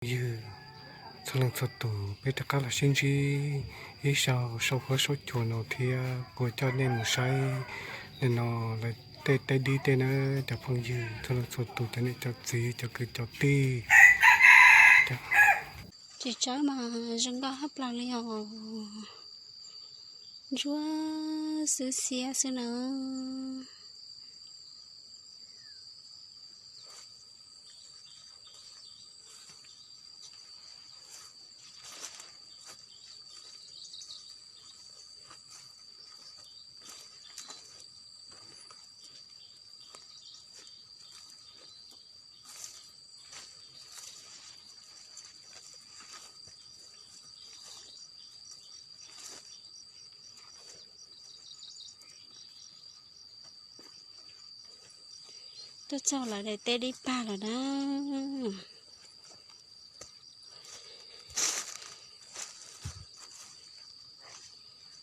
Ywg txhua leej txhua tus, peb rov qab los sib ntsib ib zaug saum huab saum cua no thiab kuv coj nej mus saib nim no lawv tej teb dib tej na cov phooj ywg txhua leej txhua tus, cov niam cov txiv, cov kwv cov tij. Tsis tsawg mas zoo nkauj hab plaws li os. Ntsuab xwb xiab xwb na. Tuaj txog lawv daim teb dib pag lawm na.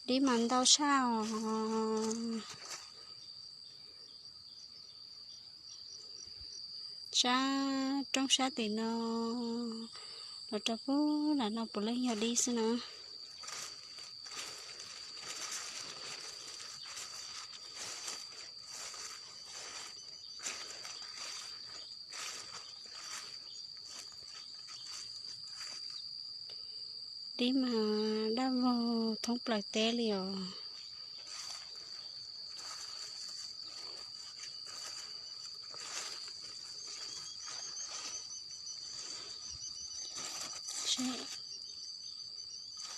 Dib mas ntau sab os. Sab roob sab tim no los rau pub lam no puav leej yog dib xwb na. Dib mas daj vog thoob plaws teb li os.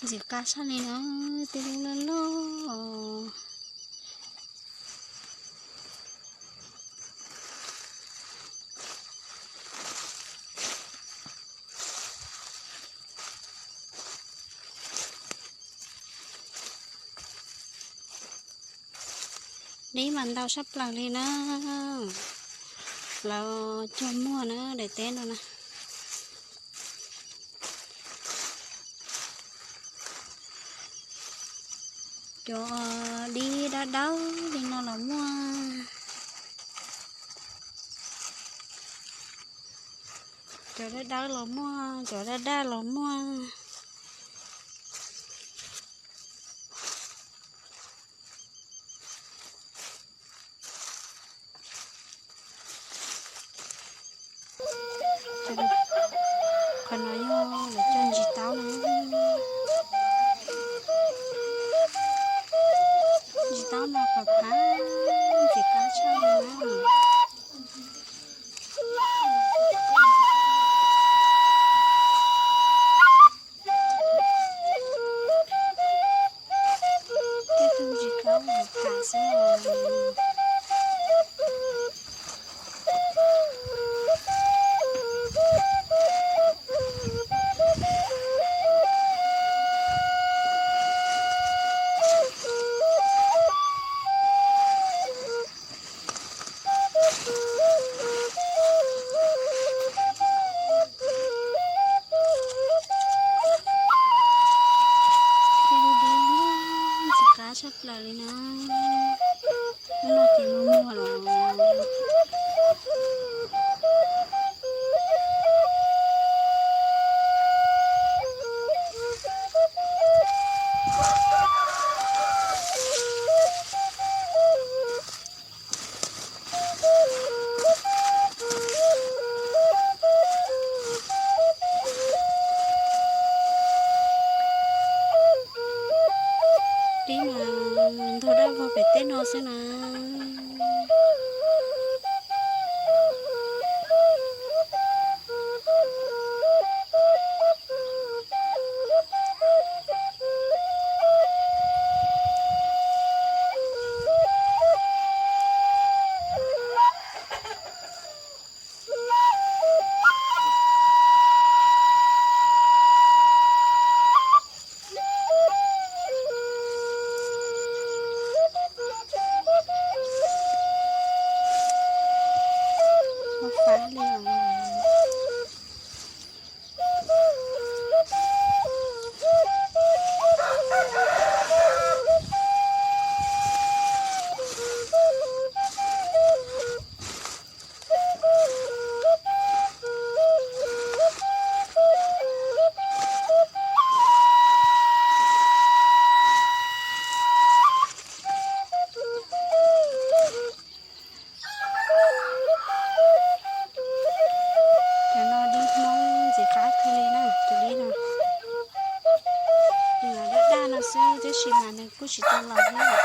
Ntxim qab tshaj li na, tej lub loj loj. Dib mas ntau sab plaws li na. Lawv cog muag na daim teb no na. Cov dib dawb dawb li no los muaj. Cov dawb dawb los muaj, cov daj daj los muaj. Qhov no yog lawv cog ntsis taub na. Ntsis taub no phav phav ntxim qab tshaj li na. Tej tug ntsis taub phav xwb. Ntxim qab tshaj plaws li na. Lub no ces muag muag los. Dib mas ntug dawb vog pem tej no xwb na. tsis tau los thiab.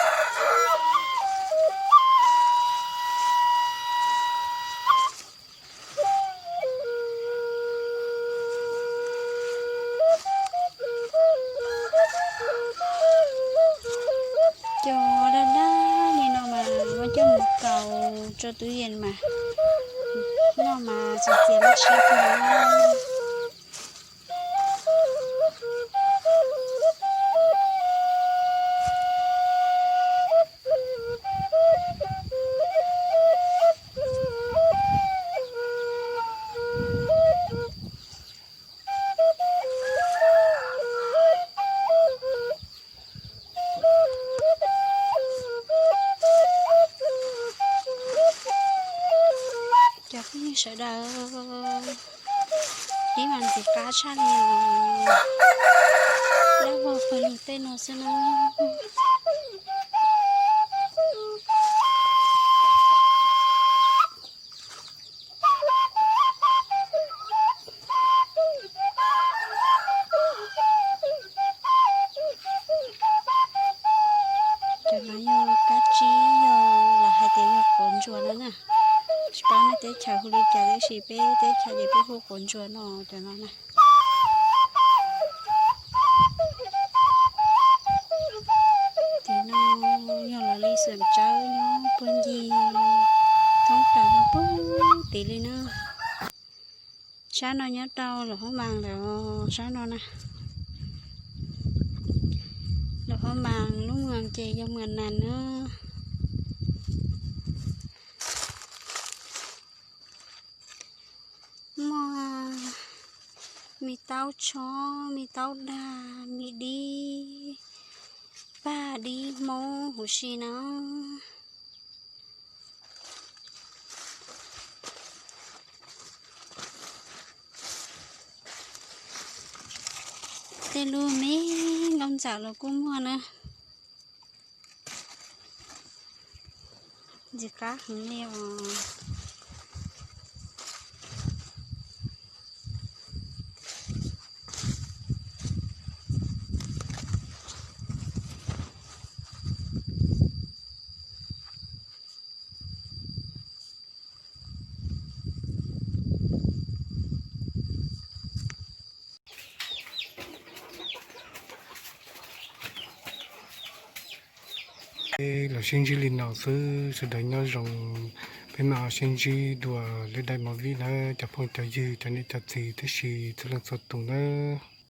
Cov daj daj li no mas muab coj mus kaus rau tub yees mas noj mas txias txias lub siab kawg. Cov phooj ywg sawv daws, ib mas ntxim qab tshaj li os, dab vog pawg lug tej no xwb na. Cov no yog kab tsib, yog los hais tias yog quav ntsuas no na. Tsis paub nej teb chaws hu li cas tab sis peb teb chaws ces peb hu quav ntsuas no cov no na. Tim no yog lawv li xeem tsawb nyob puag ncig thoob plaws no puag tim li na. Sab no nyob rau Luam Hab Mas lawm, sab no na. Luam Hab Mas lub moos ces yog moos Nas na. Muaj me taub tshob, me taub dag, me dib pag dib hmoob huv si na. Tej lub me nkauj ntxawm los kuj muaj na. Ntxim qab heev li os. Peb los sib ntsib li no xwb, sawv daws nyob zoo, peb mam sib ntsib dua lwm daim movie na cov phooj cov ywg, cov niam cov txiv, tab sis txhua leej txhua tus nawb.